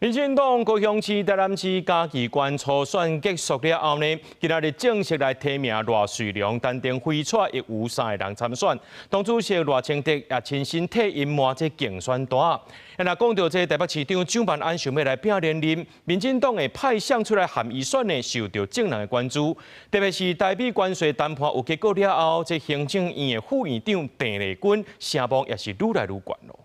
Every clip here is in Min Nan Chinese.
民進黨高雄市、台南市、嘉義縣初選結束了後呢，今仔日正式來提名賴瑞隆、陳亭妃、蔡亦瑜三个人參選。黨主席賴清德也親身替𪜶抹這競選單。若講到這台北市長蔣萬安想欲來拼連任，民進黨會派誰出來和伊選呢，受著眾人的關注。特別是台美關稅談判有結果了後，這行政院的副院長鄭麗君聲望也是愈來愈懸囉。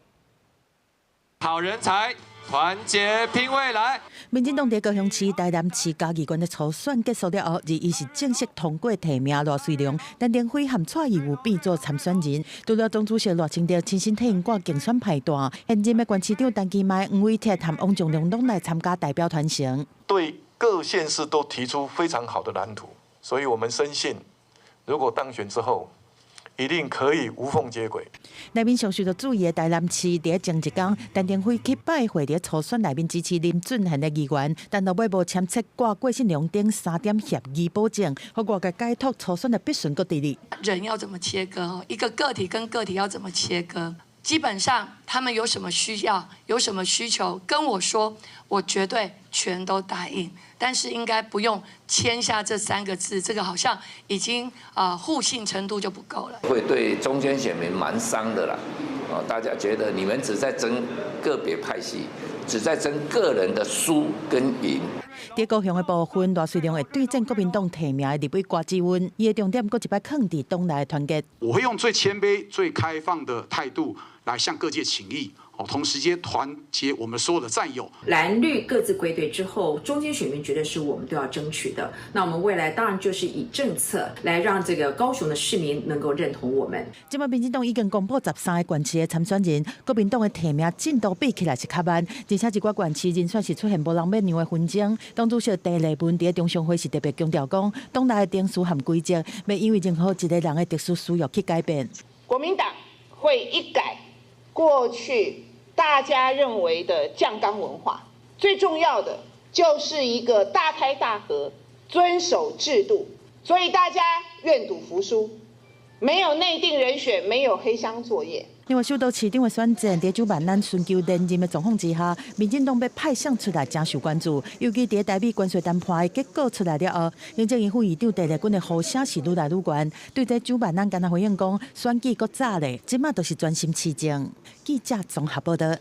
好人才，團結拼未來。民進黨佇高雄市、台南市、嘉義縣的初選結束了後，21是正式通過提名賴瑞隆、陳亭妃和蔡亦瑜變做參選人。除了黨主席賴清德親身替𪜶掛競選牌單，現任的縣市長陳其邁、黃偉哲和王重良攏來參加代表團成。對各縣市都提出非常好的藍圖，所以我們深信，如果當選之後，一定可以無縫接軌。內面上受到注意的台南市，佇前一工，陳亭妃去拜會佇初選內面支持林俊賢的議員，但落尾無簽簽掛郭信良等三點協議保證，予外界解讀初選的必選閣佇咧。人要怎麼切割？一個個體跟個體要怎麼切割？基本上他們有什麼需要，有什麼需求，跟我說，我絕對全都答應。但是應該不用簽下這三個字，這個好像已經啊互信程度就不夠了。會對中間選民蠻傷的啦。哦，大家覺得你們只在爭個別派系，只在爭個人的輸跟贏。佇高雄的部分，賴瑞隆會對戰國民黨提名的立委郭志溫，伊的重點閣一擺囥佇黨內團結。我會用最謙卑、最開放的態度來向各界請益，哦，同時間團結我們所有的戰友。藍綠各自歸隊之後，中間選民覺得是我們都要爭取的。那我們未來當然就是以政策來讓這個高雄的市民能夠認同我們。這擺民進黨已經公布13個縣市的參選人，國民黨的提名進度比起來是較慢，而且一寡縣市人選是出現無人欲讓的紛爭。黨主席鄭麗文佇中常會是特別強調講，黨內的程序和規則，袂因為任何一個人的特殊需要去改變。國民黨會一改過去大家認為的醬缸文化，最重要的就是一個大開大合，遵守制度，所以大家願賭服輸，沒有內定人選，沒有黑箱作業。另外，首都市長的選戰，佇蔣萬安尋求連任的狀況之下，民進黨欲派誰出來，誠受關注。尤其佇台美關稅談判的結果出來了後，行政院副院長鄭麗君的呼聲是愈來愈懸。對這蔣萬安敢若回應講，選舉閣早咧，這馬就是專心市政。記者綜合報道。